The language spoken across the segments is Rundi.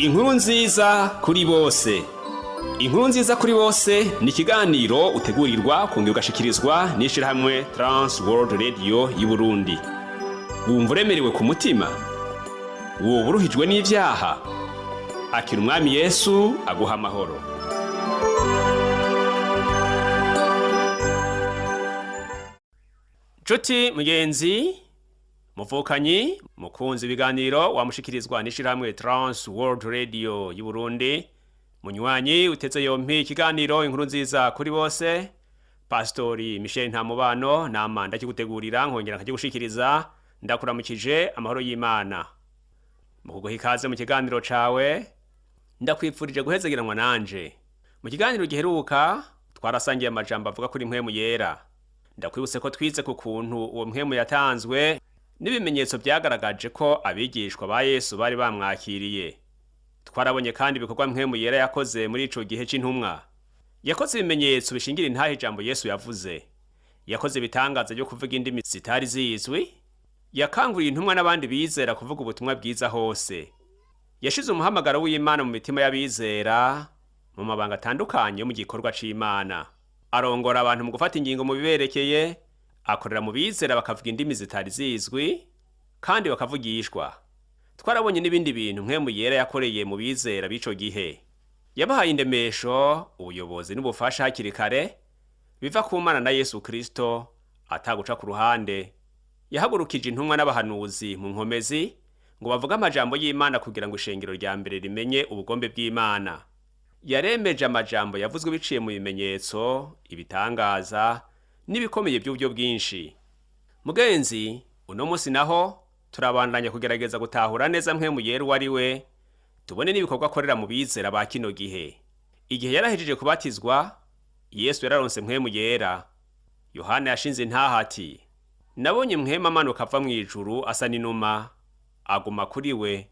Inkuru nziza kuri bose. Inkuru nziza kuri bose ni ikiganiro utegurirwa kongera ugashikirizwa n'ishirahamwe Trans World Radio y'Uburundi. Wumva uremerewe ku mutima? Woba uruhijwe n'ivyaha? Akira Umwami Yesu aguha amahoro. Nshuti mugenzi, muvukanyi, mukunzi, ibiganiro wamushikirizwa n'ishirahamwe Trans World Radio y'Uburundi, munywanyi uteze yompi ikiganiro Inkuru nziza kuri bose, Pastori Michel Ntamubano nama ndakigutegurira nkongera nkakigushikiriza, ndakuramukije amahoro y'Imana. Mu kuguha ikaze mu kiganiro cawe, ndakwipfurije guhezegeranwa nanje. Mu kiganiro giheruka twarasangiye amajambo avuga kuri Mpwemu Yera. Ndakwibutse ko twize ku kuntu uwo Mpwemu yatanzwe n'ibimenyetso vyagaragaje ko abigishwa ba Yesu bari bamwakiriye. Twarabonye kandi ibikorwa Mpwemu Yera yakoze muri ico gihe c'intumwa. Yakoze ibimenyetso bishingira intahe ijambo Yesu yavuze. Yakoze ibitangaza vyo kuvuga indimi zitari zizwi. Yakanguriye intumwa n'abandi bizera kuvuga ubutumwa bwiza hose. Yashize umuhamagaro w'Imana mu mitima y'abizera mu mabanga atandukanye yo mu gikorwa c'Imana. Arongora abantu mu gufata ingingo mu biberekeye, akorera mu bizera bakavuga indimi zitari zizwi kandi bakavugishwa. Twarabonye n'ibindi bintu Mpwemu Yera yakoreye mu bizera b'ico gihe. Yabahaye indemesho, ubuyobozi n'ubufasha hakiri kare biva ku Mana na Yesu Kristo ataguca ku ruhande. Yahagurukije intumwa n'abahanuzi mu nkomezi ngo bavuge amajambo y'Imana kugira ngo ishengero rya mbere rimenye ubugombe bw'Imana. Yaremeje amajambo yavuzwe biciye mu bimenyetso, ibitangaza n'ibikomeye by'uburyo bwinshi. Mugenzi, uno munsi naho turabandanya kugerageza gutahura neza Mpwemu Yera uwo ari we, tubone n'ibikorwa akorera mu bizera ba kino gihe. Igihe yarahejeje kubatizwa, Yesu yararonse Mpwemu Yera. Yohana yashinze intaha ati: "Nabonye Mpwemu amanuka ava mu ijuru asa n'inuma, aguma kuri we."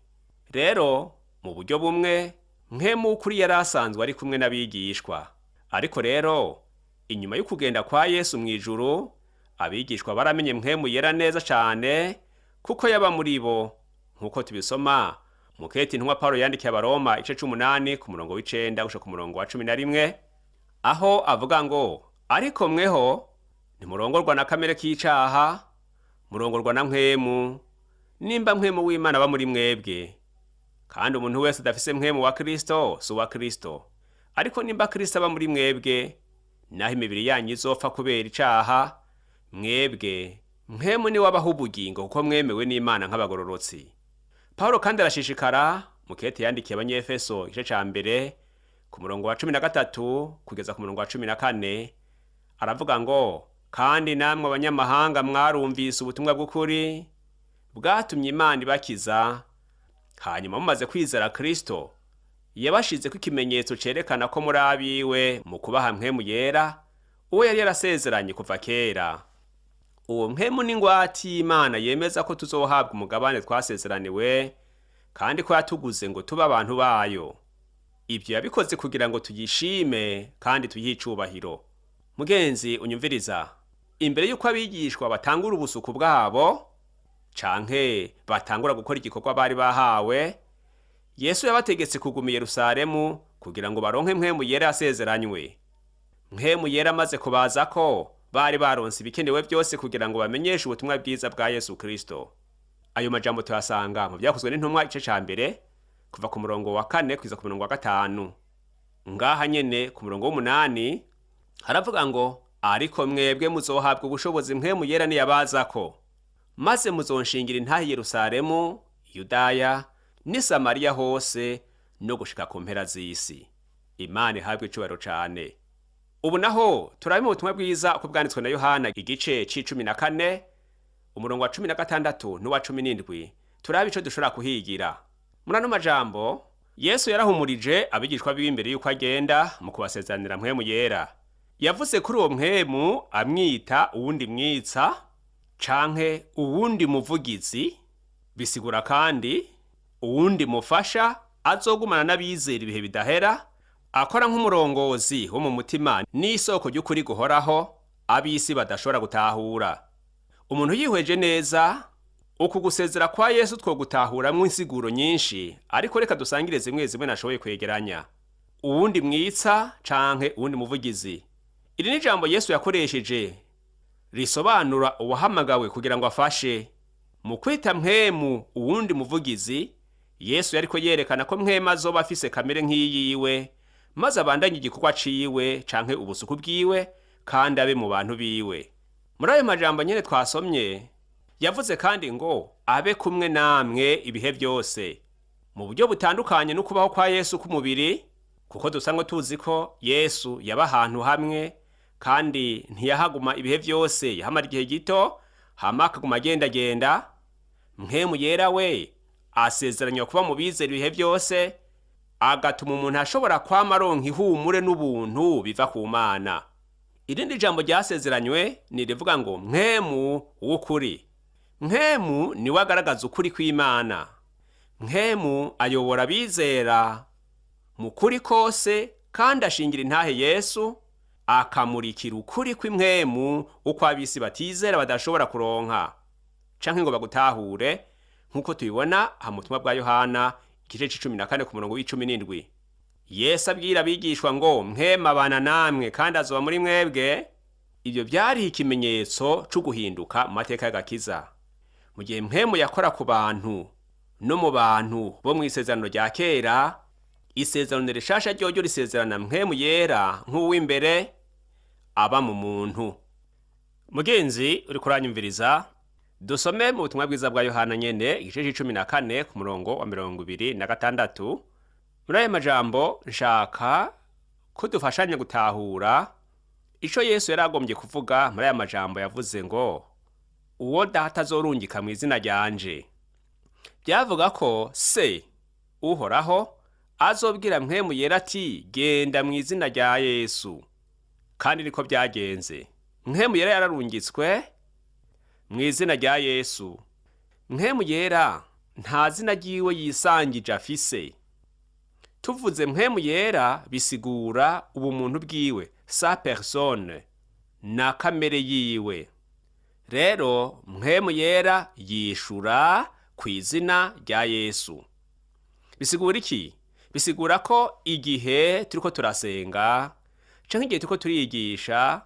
Rero, mu buryo bumwe, Mpwemu w'ukuri yari asanzwe ari kumwe n'abigishwa. Ariko rero, inyuma y'ukugenda kwa Yesu mu ijuru, abigishwa baramenye Mpwemu Yera neza cane kuko yaba muri bo, nk'uko tubisoma mu kete intumwa Paulo yandikiye Abaroma igice c'umunani ku murongo w'9 gushika ku murongo wa 11, aho avuga ngo: "Ariko mweho ntimurongorwa na kamere k'icaha, murongorwa na Mpwemu, nimba Mpwemu w'Imana aba muri mwebwe. Kandi umuntu wese adafise Mpwemu wa Kristo si uwa Kristo. Ariko nimba Kristo aba muri mwebwe, naho imibiri yanyu izopfa kubera icaha, mwebwe Mpwemu niwe abaha ubugingo kuko mwemewe n'Imana nk'abagororotsi." Paulo kandi arashishikara mu kete yandikiye Abanyefeso igice ca mbere ku murongo wa 13 kugeza ku murongo wa 14, aravuga ngo: "Kandi namwe abanyamahanga mwarumvise ubutumwa bw'ukuri bwatumye Imana ibakiza, hanyuma mumaze kwizera Kristo, yabashizeko ikimenyetso cerekana ko muri abiwe mu kubaha Mpwemu Yera, uwo yari yarasezeranye kuva kera. Uwo Mpwemu n'ingwate y'Imana yemeza ko tuzohabwa umugabane twasezeraniwe, kandi ko yatuguze ngo tube abantu bayo. Ibyo yabikoze kugira ngo tuyishime kandi tuyihe icubahiro." Mugenzi unyumviriza, imbere y'uko abigishwa batangura ubusuku bwabo canke batangura gukora igikorwa bari bahawe, Yesu yabategetse kuguma i Yerusalemu kugira ngo baronke Mpwemu Yera yasezeranywe. Mpwemu Yera amaze kubazako, bari baronse ibikenewe byose kugira ngo bamenyeshe ubutumwa bwiza bwa Yesu Kristo. Ayo majambo tuyasanga mu Vyakozwe n'Intumwa igice ca mbere kuva ku murongo wa 4 kugeza ku murongo wa 5. Ngaha nyene ku murongo w'8 haravuga ngo: "Ariko mwebwe muzohabwa ubushobozi Mpwemu Yera niyabazako, maze muzonshingira intahe i Yerusalemu, Yudaya n'i Samariya hose no gushika ku mpera z'isi." Imana ihabwe icubahiro cane. Ubu naho turabe mu butumwa bwiza uko bwanditswe na Yohana igice c'14 umurongo wa 16 n'uwa 17, turabe ico dushobora kuhigira. Muri ano majambo, Yesu yarahumurije abigishwa biwe imbere y'uko agenda mu kubasezeranira Mpwemu Yera. Yavuze kuri uwo Mpwemu amwita uwundi mwitsa canke uwundi muvugizi, bisigura kandi uwundi mufasha azogumana n'abizera ibihe bidahera, akora nk'umurongozi wo mu mutima n'isoko ry'ukuri guhoraho ab'isi badashobora gutahura. Umuntu yihweje neza Uku gusezera kwa Yesu twogutahuramwo insiguro nyinshi, ariko reka dusangire zimwe zimwe nashoboye kwegeranya. Uwundi mwitsa canke uwundi muvugizi. Iri ni ijambo Yesu yakoresheje risobanura uwahamagawe kugira ngo afashe. Mu kwita Mpwemu uwundi muvugizi, Yesu yariko yerekana ko Mpwemu azoba afise kamere nk'iyiwe, maze abandanye igikorwa ciwe canke ubusuku bwiwe, kandi abe mu bantu biwe. Muri ayo majambo nyene twasomye, yavuze kandi ngo abe kumwe namwe ibihe byose. Mu buryo butandukanye no kubaho kwa Yesu k'umubiri, kuko dusanzwe tuzi ko Yesu yaba ahantu hamwe kandi ntiyahaguma ibihe byose, yahamara igihe gito hama akaguma agendagenda. Mpwemu Yera we asezeranywa kuba mu bizera ibihe byose, agatuma umuntu ashobora kwama aronka ihumure n'ubuntu biva ku Mana. Irindi jambo ryasezeranywe ni rivuga ngo Mpwemu w'ukuri. Mpwemu niwe agaragaza ukuri kw'Imana. Mpwemu ayobora abizera mu kuri kose, kandi ashingira intahe Yesu, akamurikira ukuri kw'impwemu uko ab'isi batizera badashobora kuronka canke ngo bagutahure, nk'uko tubibona aha mu butumwa bwa Yohana igice c'14 ku murongo w'17. Yesu abwira abigishwa ngo Mpwemu abana namwe kandi azoba muri mwebwe. Ibyo byari ikimenyetso c'uguhinduka mu mateka y'agakiza. Mu gihe Mpwemu yakora ku bantu no mu bantu bo mu isezerano rya kera, isezerano rishasha ryoryo risezerana Mpwemu Yera nk'uw'imbere aba mu muntu. Mugenzi uriko uranyumviriza, dusome mu butumwa bwiza bwa Yohana nyene igice c'14 ku murongo wa 26. Muri ayo majambo nshaka ko dufashanya gutahura ico Yesu yari agombye kuvuga muri aya majambo yavuze ngo uwo Data azorungika mu izina ryanje. Byavuga ko Se Uhoraho azobwira Mpwemu Yera ati genda mu izina rya Yesu. Kandi niko byagenze. Mpwemu Yera yararungitswe mu izina rya Yesu. Mpwemu Yera nta zina ryiwe yisangije afise. Tuvuze Mpwemu Yera bisigura ubumuntu bwiwe, sa personne, na kamere yiwe. Rero Mpwemu Yera yishura ku izina rya Yesu. Bisigura iki? Bisigura ko igihe turiko turasenga canke igihe turiko turiyigisha,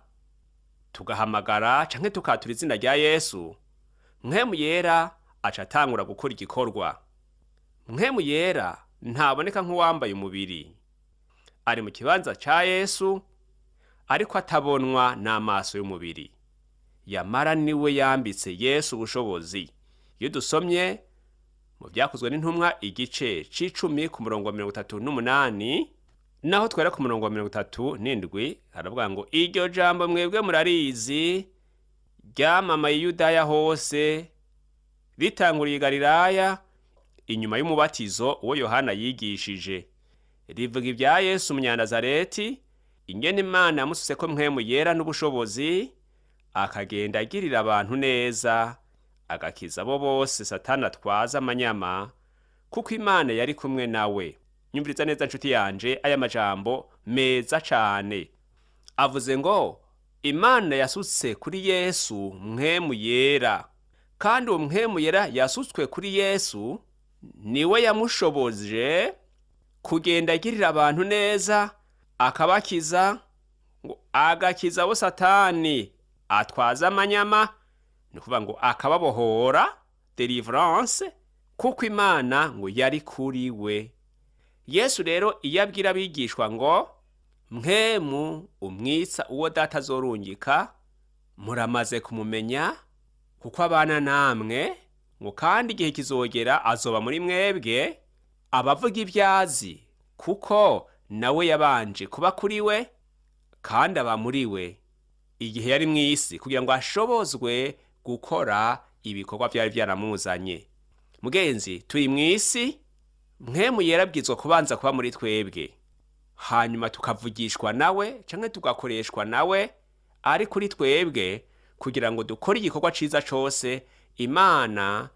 tugahamagara canke tukatura izina rya Yesu, Mpwemu Yera aca atangura gukora igikorwa. Mpwemu Yera ntaboneka nk'uwambaye umubiri, ari mu kibanza ca Yesu, ariko atabonwa n'amaso y'umubiri. Yamara niwe yambitse Yesu ubushobozi. Iyo dusomye mu Vyakozwe n'Intumwa igice c'10 ku murongo wa 38, naho twera ku murongo wa 37, haravuga ngo iryo jambo mwebwe murarizi, ryamamaye Yudaya hose, ritanguriye i Galilaya inyuma y'umubatizo uwo Yohana yigishije, rivuga ibya Yesu Umunyanazareti, ingene Imana yamususeko Mpwemu Yera n'ubushobozi, akagenda agirira abantu neza, agakiza abo bose Satani atwaza amanyama, kuko Imana yari kumwe nawe. Nyumviriza neza nshuti yanje aya majambo meza cane. Avuze ngo Imana yasutse kuri Yesu Mpwemu Yera, kandi uwo Mpwemu Yera yasutswe kuri Yesu niwe yamushoboje kugenda agirira abantu neza, akabakiza, ngo agakiza abo Satani atwaza amanyama, ni ukuvuga ngo akababohora, deliverance, kuko Imana ngo yari kuri we. Yesu rero iyo abwira abigishwa ngo Mpwemu umwitsa uwo Data azorungika, muramaze kumumenya kuko abana namwe, ngo kandi igihe kizogera azoba muri mwebwe, abavuga ibyazi kuko nawe yabanje kuba kuri we kandi aba muri we igihe yari mu isi, kugira ngo ashobozwe gukora ibikorwa byari byaramuzanye. Mugenzi, turi mu isi, Mpwemu Yera abwizwa kubanza kuba muri twebwe, hanyuma tukavugishwa nawe canke tugakoreshwa nawe ari kuri twebwe, kugira ngo dukore igikorwa ciza cose Imana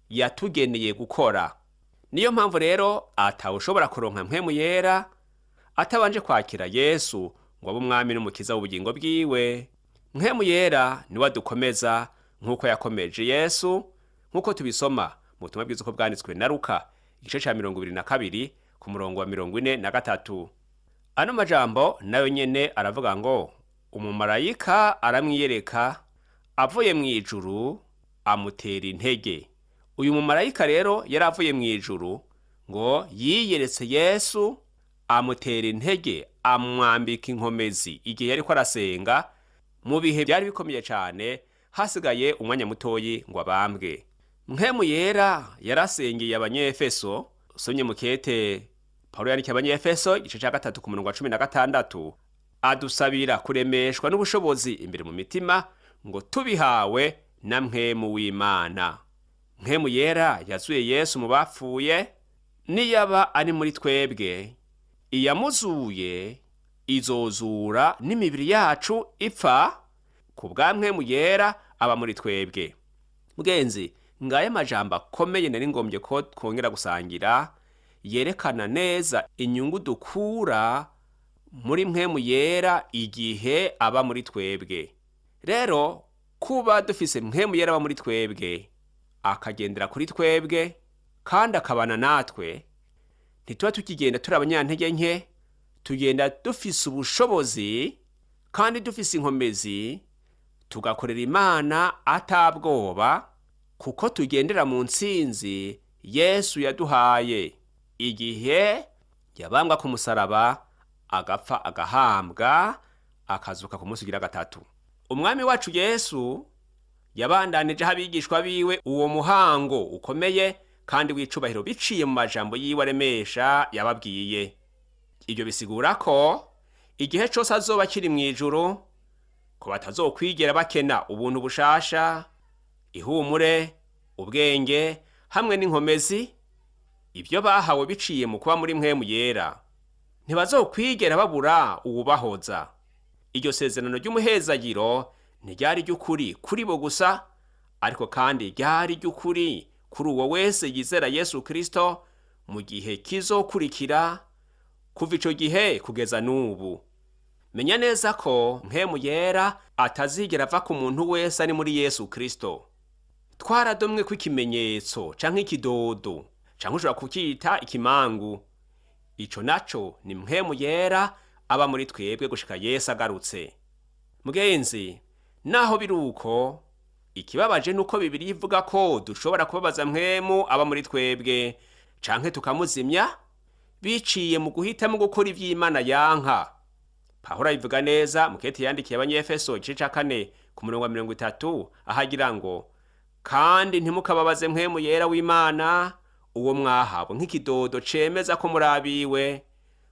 yatugeneye gukora. Niyo mpamvu rero atawushobora kuronka Mpwemu Yera atabanje kwakira Yesu ngo abe umwami n'umukiza w'ubugingo bwiwe. Mpwemu Yera niwe adukomeza nk'uko yakomeje Yesu, Nk'uko tubisoma mu butumwa bwiza uko bwanditswe na Luka, igice ca 22 ku murongo wa 43. Ano majambo nayo nyene aravuga ngo umumarayika aramwiyereka avuye mu ijuru amutera intege. Uyu mumarayika rero yari avuye mu ijuru ngo yiyeretse Yesu amutera intege, amwambika inkomezi igihe yariko arasenga mu bihe byari bikomeye cyane, hasigaye umwanya mutoyi ngo abambwe. Mpwemu Yera yarasengeye Abanyefeso. Usomye mukete Pawulo yandikiye Abanyefeso, igice cya 3 ku murongo wa 16, adusabira kuremeshwa n'ubushobozi imbere mu mitima ngo tubihawe na Mpwemu w'Imana. Mpwemu Yera yazuye Yesu mu bapfuye, niyaba ari muri twebwe, iyamuzuye izozura n'imibiri yacu ipfa ku bwa Mpwemu Yera aba muri twebwe. Mugenzi, ngaya amajambo akomeye nari ngombye ko twongera gusangira, yerekana neza inyungu dukura muri Mpwemu Yera igihe aba muri twebwe. Rero kuba dufise Mpwemu Yera aba muri twebwe, akagendera kuri twebwe kandi akabana natwe, ntituba tukigenda turi abanyantege nke, tugenda dufise ubushobozi kandi dufise inkomezi, tugakorera Imana atabwoba, kuko tugendera mu ntsinzi Yesu yaduhaye igihe yabambwa ku musaraba, agapfa, agahambwa, akazuka ku munsi ugira gatatu. Umwami wacu Yesu yabandanijeho abigishwa biwe uwo muhango ukomeye kandi w'icubahiro biciye mu majambo yiwe aremesha yababwiye. Ibyo bisigura ko igihe cose azoba akiri mu ijuru, ko batazokwigera bakena ubuntu bushasha, ihumure, ubwenge hamwe n'inkomezi, ibyo bahawe biciye mu kuba muri Mpwemu Yera. Ntibazokwigera babura uwubahoza. Iryo sezerano ry'umuhezagiro ntiryari ry'ukuri kuri bo gusa, ariko kandi ryari ry'ukuri kuri uwo wese yizera Yesu Kristo mu gihe kizokurikira kuva ico gihe kugeza n'ubu. Menya neza ko Mpwemu Yera atazigera ava ku muntu wese ari muri Yesu Kristo. Twaradomwe ko ikimenyetso canke ikidodo, canke ushobora kukita ikimangu. Ico naco ni Mpwemu Yera aba muri twebwe gushika Yesu agarutse. Mugenzi, naho biri uko, ikibabaje nuko Bibiliya ivuga ko dushobora kubabaza Mpwemu aba muri twebwe canke tukamuzimya biciye mu guhitamo gukora ivy'Imana yanka. Pawulo abivuga neza mu kete yandikiye Abanyefeso, igice ca 4 ku murongo wa 30, ahagira ngo: "Kandi ntimukababaze Mpwemu Yera w'Imana, uwo mwahawe nk'ikidodo cemeza ko muri abiwe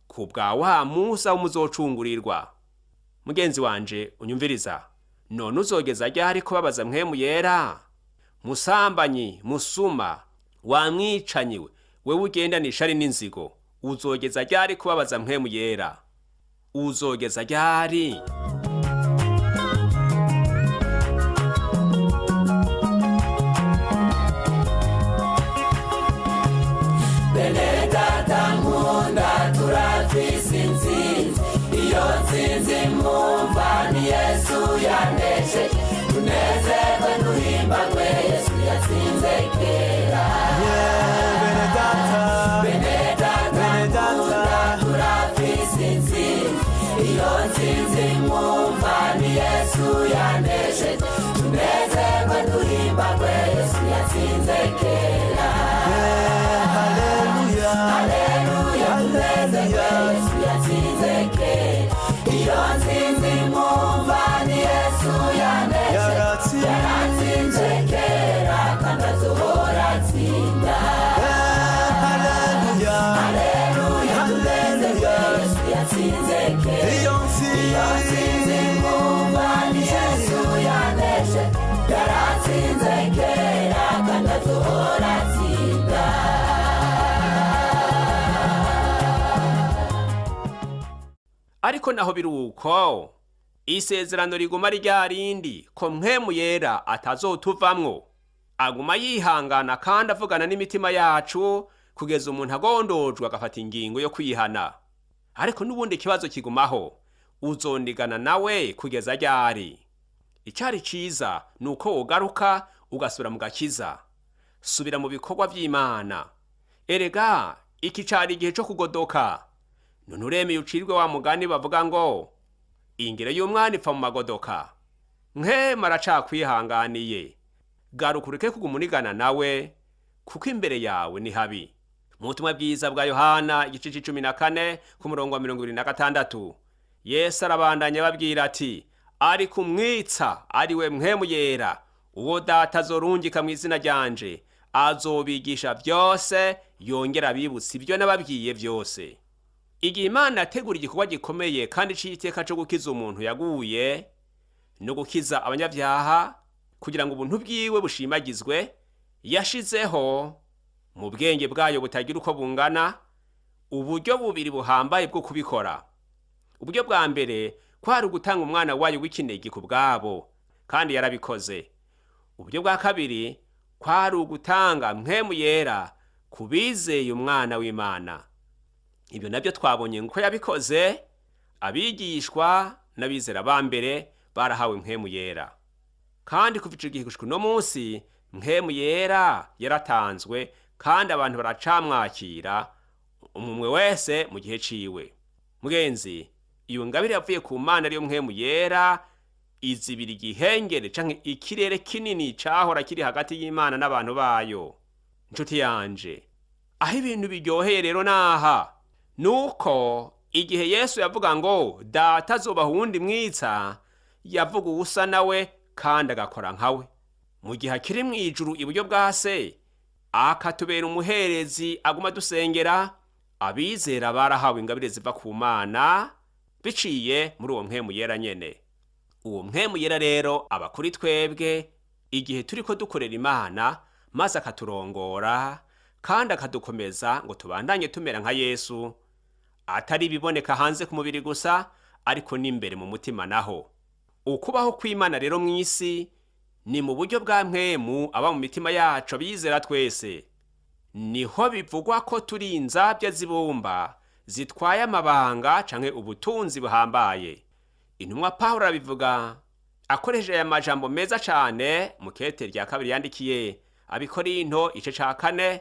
ku bwa wa musi aho muzocungurirwa." Mugenzi wanje unyumviriza, none uzogeza ryari kubabaza Mpwemu Yera? Musambanyi, musuma, wamwicanyi we, wewe ugendana ishari n'inzigo, uzogeza ryari kubabaza Mpwemu Yera? Uzogeza ryari? Bene data nkunda, turafise intsinzi. Iyo ntsinzi mwumva ni Yesu yanesheje. Tunezerwe, duhimbagwe, Yesu yatsinze kera. Bene data, Bene data bene nkunda, data, turafise intsinzi. Iyo ntsinzi mwumva ni Yesu yanesheje. Tunezerwe, duhimbagwe, Yesu yatsinze kera. Haleluya, Haleluya, tunezerwe, Yesu yatsinze kera. Iyo ntsinzi mwumva ni Yesu yanesheje. Yaratsinze, Yaratsinze kera kandi azohora atsinda. Haleluya, Haleluya, tunezerwe, haleluya, Yesu yatsinze kera. Iyo Iyo ntsinzi, ntsinzi mwumva ni Yesu yanesheje. Yaratsinze kera kandi azohora atsinda. Ariko naho biri uko, isezerano riguma rya rindi ko Mpwemu Yera atazotuvamwo, aguma yihangana kandi avugana n'imitima yacu kugeza umuntu agondojwe agafata ingingo yo kwihana. Ariko n'ubundi ikibazo kigumaho: uzondigana nawe kugeza ryari? Icari ciza ni uko wogaruka ugasubira mu gakiza. Subira mu bikorwa vy'Imana. Erega iki cari igihe co kugodoka. None uremeye ucirwe wa mugani bavuga ngo ingero y'umwana ipfa mu magodoka. Nkema aracakwihanganiye, garuka ureke kuguma unigana nawe, kuko imbere yawe ni habi. Mu butumwa bwiza bwa Yohana igice c'14 ku murongo wa 26, Yesu arabandanya ababwira ati: ariko umwitsa, ari we Mpwemu Yera, uwo Data azorungika mu izina ryanje, azobigisha byose, yongera abibutsa ibyo nababwiye byose. Igihe Imana yategura igikorwa gikomeye kandi c'iteka co gukiza umuntu yaguye no gukiza abanyabyaha kugira ngo ubuntu bwiwe bushimagizwe, yashizeho mu bwenge bwayo butagira uko bungana uburyo bubiri buhambaye bwo kubikora. Uburyo bwa mbere kwari ugutanga umwana wayo w'ikinege ku bwabo, kandi yarabikoze. Uburyo bwa kabiri kwari ugutanga Mpwemu Yera ku bizeye umwana w'Imana. Ibyo nabyo twabonye ko yabikoze. Abigishwa n'abizera ba mbere barahawe Mpwemu Yera, kandi kuva ico gihe gushika uno munsi Mpwemu Yera yaratanzwe, kandi abantu baracamwakira, umumwe wese mu gihe ciwe. Mugenzi, iyo ngabire yavuye ku Mana ariyo Mpwemu Yera izibira igihengere canke ikirere kinini cahora kiri hagati y'Imana n'abantu bayo. Nshuti yanje, aho ibintu biryoheye rero naha nuko igihe Yesu yavuga ngo Data azobaha uwundi mwitsa, yavuga uwusa nawe kandi agakora nkawe mu gihe akiri mu ijuru iburyo bwa Se, akatubera umuherezi aguma dusengera. Abizera barahawe ingabire ziva ku Mana biciye muri uwo Mpwemu Yera nyene. Uwo Mpwemu Yera rero aba kuri twebwe igihe turiko dukorera Imana, maze akaturongora kandi akadukomeza ngo tubandanye tumera nka Yesu, atari ibiboneka hanze ku mubiri gusa, ariko n'imbere mu mutima naho. Ukubaho kw'Imana rero mw'isi ni mu buryo bwa Mpwemu aba mu mitima yacu abizera twese. Niho bivugwa ko turi inzabya z'ibumba zitwaye amabanga canke ubutunzi buhambaye. Intumwa Pawulo arabivuga akoresheje aya majambo meza cane mu kete rya kabiri yandikiye Abikorinto, igice ca 4,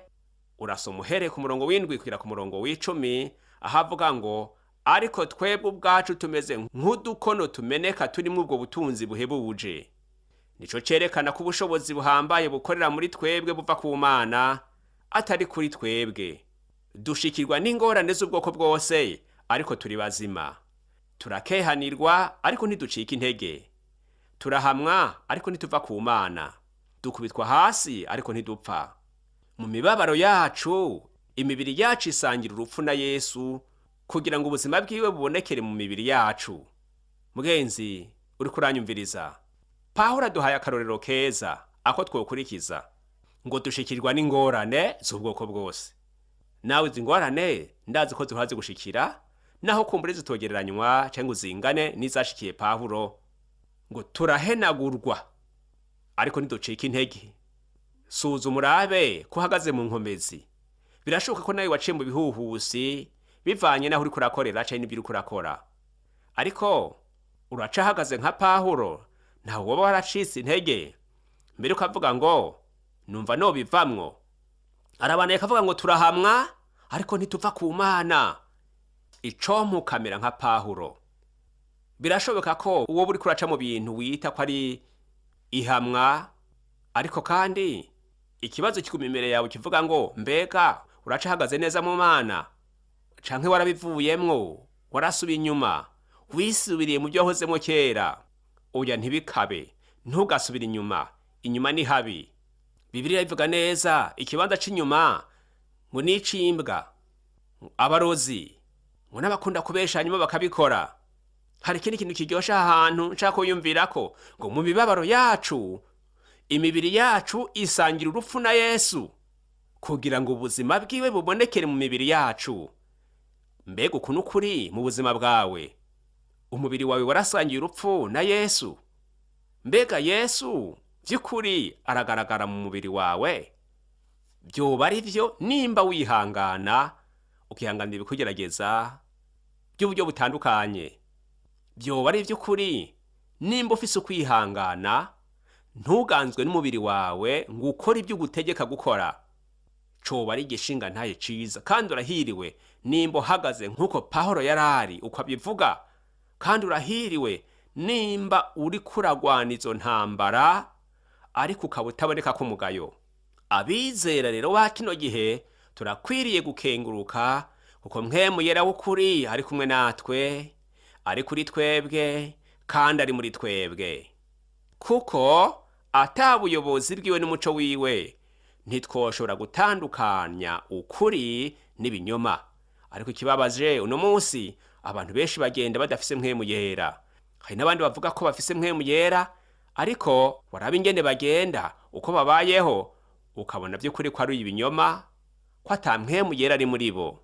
urasoma uhereye ku murongo w'7 kugera ku murongo w'10, aho avuga ngo: ariko twebwe ubwacu tumeze nk'udukono tumeneka turimwo ubwo butunzi buhebuje. Nico cerekana ko ubushobozi buhambaye bukorera muri twebwe buva ku Mana, atari kuri twebwe. Dushikirwa n'ingorane z'ubwoko bwose, ariko turi bazima. Turakehanirwa, ariko ntiducika intege. Turahamwa, ariko ntituva ku Mana. Dukubitwa hasi, ariko ntidupfa. Mu mibabaro yacu imibiri yacu isangira urupfu na Yesu, kugira ngo ubuzima bwiwe bubonekere mu mibiri yacu. Mugenzi uriko uranyumviriza, Pawulo aduhaye akarorero keza ako twokurikiza ngo dushikirwa n'ingorane z'ubwoko bwose. Nawe izi ngorane ndazi ko zihora zigushikira, naho kumbure zitogereranywa canke ngo zingane n'izashikiye Pawulo. Ngo turahenagurwa, ariko ntiducika intege. Suzuma urabe ko uhagaze mu nkomezi. Birashoboka ko nawe waciye mu bihuhusi bivanye n'aho uriko urakorera canke n'ibyo uriko urakora, ariko uracahagaze nka Pawulo, ntawe woba waracitse intege mbere ukavuga ngo numva nobivamwo. Arabanaye akavuga ngo turahamwa, ariko ntituva ku Mana. Icompa ukamera nka Pawulo. Birashoboka ko uwo uriko uraca mu bintu wita ko ari ihamwa, ariko kandi ikibazo kiguma imbere yawe kivuga ngo mbega uracahagaze neza mu Mana, canke warabivuyemwo, warasubiye inyuma, wisubiriye mu byo wahozemwo kera? Oya, ntibikabe, ntugasubire inyuma. Inyuma ni habi. Bibiliya ivuga neza ikibanza c'inyuma ngo ni ic'imbwa, abarozi ngo n'abakunda kubesha hanyuma bakabikora. Hari ikindi kintu kiryoshe aha hantu nshaka kuyumvirako, ngo mu mibabaro yacu imibiri yacu isangira urupfu na Yesu, kugira ngo ubuzima bwiwe bubonekere mu mibiri yacu. Mbega ukuntu kuri mu buzima bwawe, umubiri wawe warasangiye urupfu na Yesu? Mbega Yesu by'ukuri aragaragara mu mubiri wawe? Byoba ari byo nimba wihangana, ukihanganira ibikugerageza by'uburyo butandukanye. Byoba ari iby'ukuri nimba ufise ukwihangana. Ntuganzwe n'umubiri wawe ngo ukore ibyo ugutegeka gukora. Coba ari igishinga ntaye ciza, kandi urahiriwe nimba uhagaze nk'uko Pawulo yari ari uko abivuga, kandi urahiriwe nimba uriko uragwana izo ntambara ariko ukaba utaboneka k'umugayo. Abizera rero ba kino gihe turakwiriye gukenguruka, kuko Mpwemu Yera w'ukuri ari kumwe natwe, ari kuri twebwe, kandi ari muri twebwe, kuko ata buyobozi bwiwe n'umuco wiwe ntitwoshobora gutandukanya ukuri n'ibinyoma. Ariko ikibabaje, uno munsi abantu benshi bagenda badafise Mpwemu Yera. Hari n'abandi bavuga ko bafise Mpwemu Yera, ariko waraba ingene bagenda, uko babayeho, ukabona by'ukuri ko ari ibinyoma, ko ata Mpwemu Yera ari muri bo.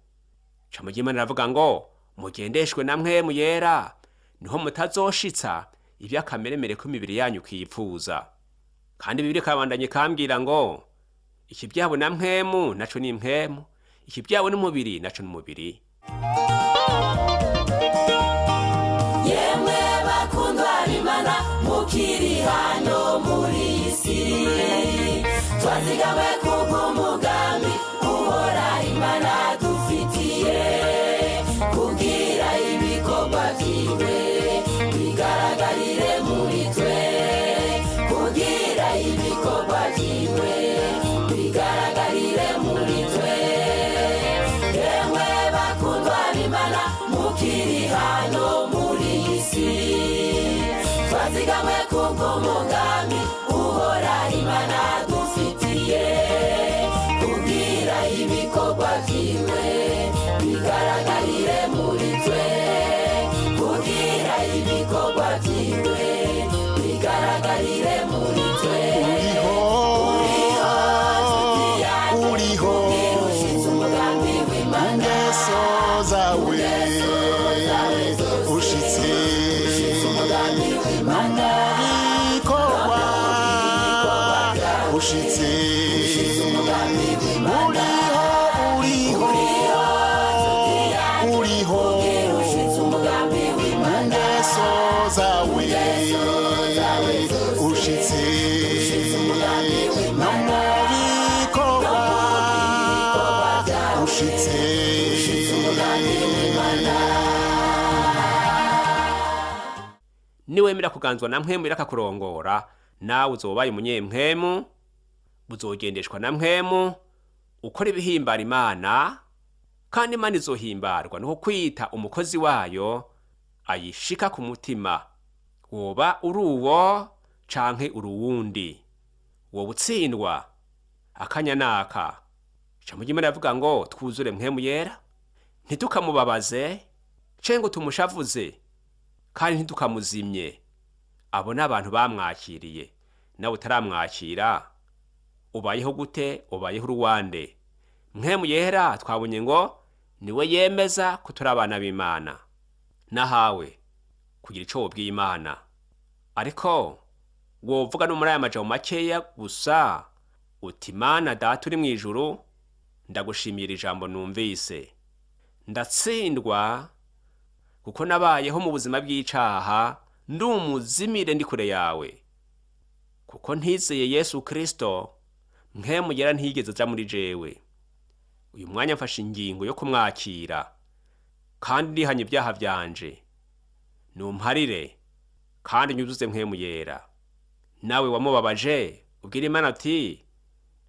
Ijambo ry'Imana riravuga ngo mugendeshwe na Mpwemu Yera, niho mutazoshitsa iby'akameremere k'imibiri yanyu kiyipfuza. Kandi Bibiri ikabandanye ikambwira ngo ikibyabo na mpwemu naco ni mpwemu, ikibyabo n'umubiri naco n'umubiri. Yemwe bakundwa b'Imana mukiri hano muri iyi si, twazigamwe kubw'umugambi uhora Imana dufitiye, kugira ibikorwa byiwe bigaragarire muri twe, kugira ibikorwa byiwe bigaragarire muri twe. Yemwe bakundwa b'Imana mukiri hano muri iyi si, twazigamwe kubw'umugambi uhora Imana dufitiye, kugira ibikorwa byiwe bigaragarire muri twe, kugira ibikorwa byiwe bigaragarire muri twe. Uriho, uriho, Kugira ushitse umugambi w'Imana, ingeso zawe ushitse, no mu bikorwa ushitse. Uriho, uriho, uriho, mu ngeso zawe ushitse, no mu bikorwa ushitse. Niwemera kuganzwa na Mpwemu Yera akakurongora, nawe uzobaye umunyempwemu, uzogendeshwa na Mpwemu, ukora ibihimbara Imana, kandi Imana izohimbarwa nuko kwita umukozi wayo ayishika ku mutima. Woba uri uwo canke uri uwundi, woba utsindwa akanya naka. Ijambo ry'Imana rivuga ngo twuzure Mpwemu Yera, ntitukamubabaze canke ngo tumushavuze, kandi ntitukamuzimye. Abo ni abantu bamwakiriye. Nawe utaramwakira ubayeho gute? Ubayeho uruwande? Mpwemu Yera twabonye ngo niwe yemeza ko turi abana b'Imana. Nahawe kugira ico wobwiye Imana, ariko wovuga no muri aya majambo makeya gusa uti: "Mana Data uri mw'ijuru, ndagushimira ijambo numvise. Ndatsindwa kuko nabayeho mu buzima bw'icaha, ndi umuzimire, ndi kure yawe, kuko ntizeye Yesu Kristo. Mpwemu Yera ntiyigeze aja muri jewe. Uyu mwanya mfashe ingingo yo kumwakira, kandi ndihanye ibyaha vyanje. Numparire kandi nyuzuze Mpwemu Yera." Nawe wamubabaje, ubwira Imana ati: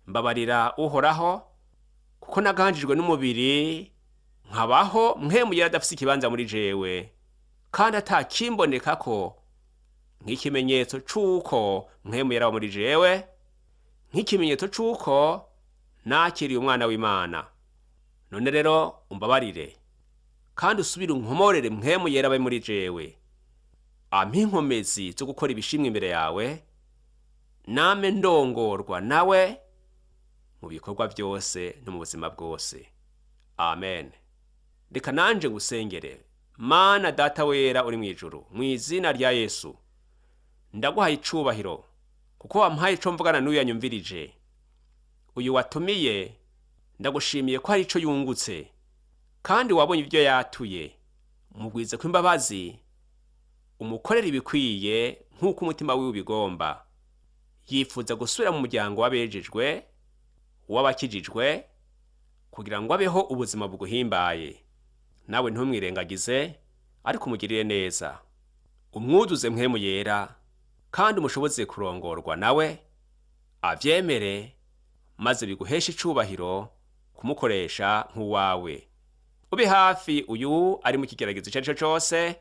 "Mbabarira Uhoraho, kuko naganjijwe n'umubiri, nkabaho Mpwemu Yera adafise ikibanza muri jewe, kandi atakimbonekako nk'ikimenyetso c'uko Mpwemu Yera aba muri jewe, nk'ikimenyetso c'uko nakiriye umwana w'Imana. None rero umbabarire kandi usubire unkomorere Mpwemu Yera abe muri jewe, ampe inkomezi zo gukora ibishimwa imbere yawe, name ndongorwa nawe mu bikorwa byose no mu buzima bwose. Amen." Reka nanje ngusengere. Mana Data wera uri mu ijuru, mu izina rya Yesu ndaguhaye icubahiro, kuko wampaye ico mvugana n'uyu yanyumvirije. Uyu watumiye, ndagushimiye ko hari ico yungutse, kandi wabonye ibyo yatuye. Mugwize ko imbabazi, umukorere ibikwiye nk'uko umutima wiwe ubigomba. Yifuza gusubira mu muryango w'abejejwe, w'abakijijwe, kugira ngo abeho ubuzima buguhimbaye. Nawe ntumwirengagize, ariko umugirire neza, umwuzuze mpwemu yera, kandi umushoboze kurongorwa nawe avyemere, maze biguheshe icubahiro kumukoresha nk'uwawe. Ube hafi uyu ari mu kigeragezo icyo ari cyo cyose,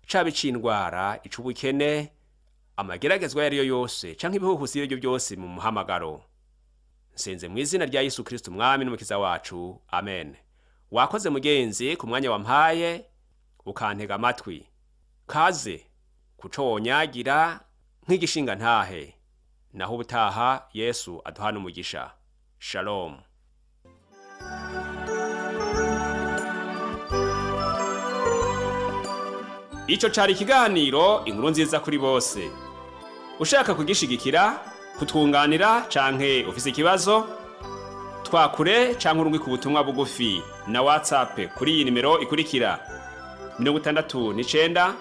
caba ic'indwara, ic'ubukene, amageragezwa ayo ari yo yose, canke ibihuhusi ibyo ari byo byose mu muhamagaro. Nsenze mu izina rya Yesu Kristo, umwami n'umukiza wacu, amen. Wakoze mugenzi ku mwanya wampaye ukantega amatwi. Kaze kuco wonyagira nk'igishinga ntahe. Naho ubutaha, Yesu aduhana umugisha. Shalom. Ico cari ikiganiro Inkuru Nziza kuri Bose. Ushaka kugishigikira, kutwunganira canke ufise ikibazo, twakure canke urungike ubutumwa bugufi na WhatsApp kuri iyi nimero ikurikira: 69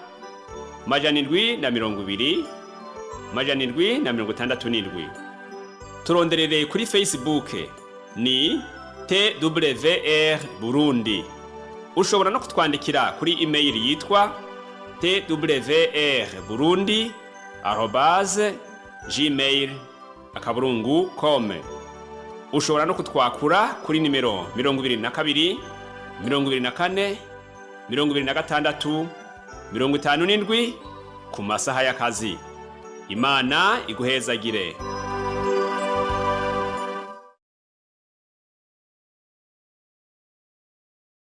720 767. Turonderere kuri Facebook ni TWR Burundi. Ushobora no kutwandikira kuri email yitwa twrburundi@gmail.com. Ushobora no kutwakura kuri nimero 22 24 26 57 ku masaha y'akazi. Imana iguhezagire.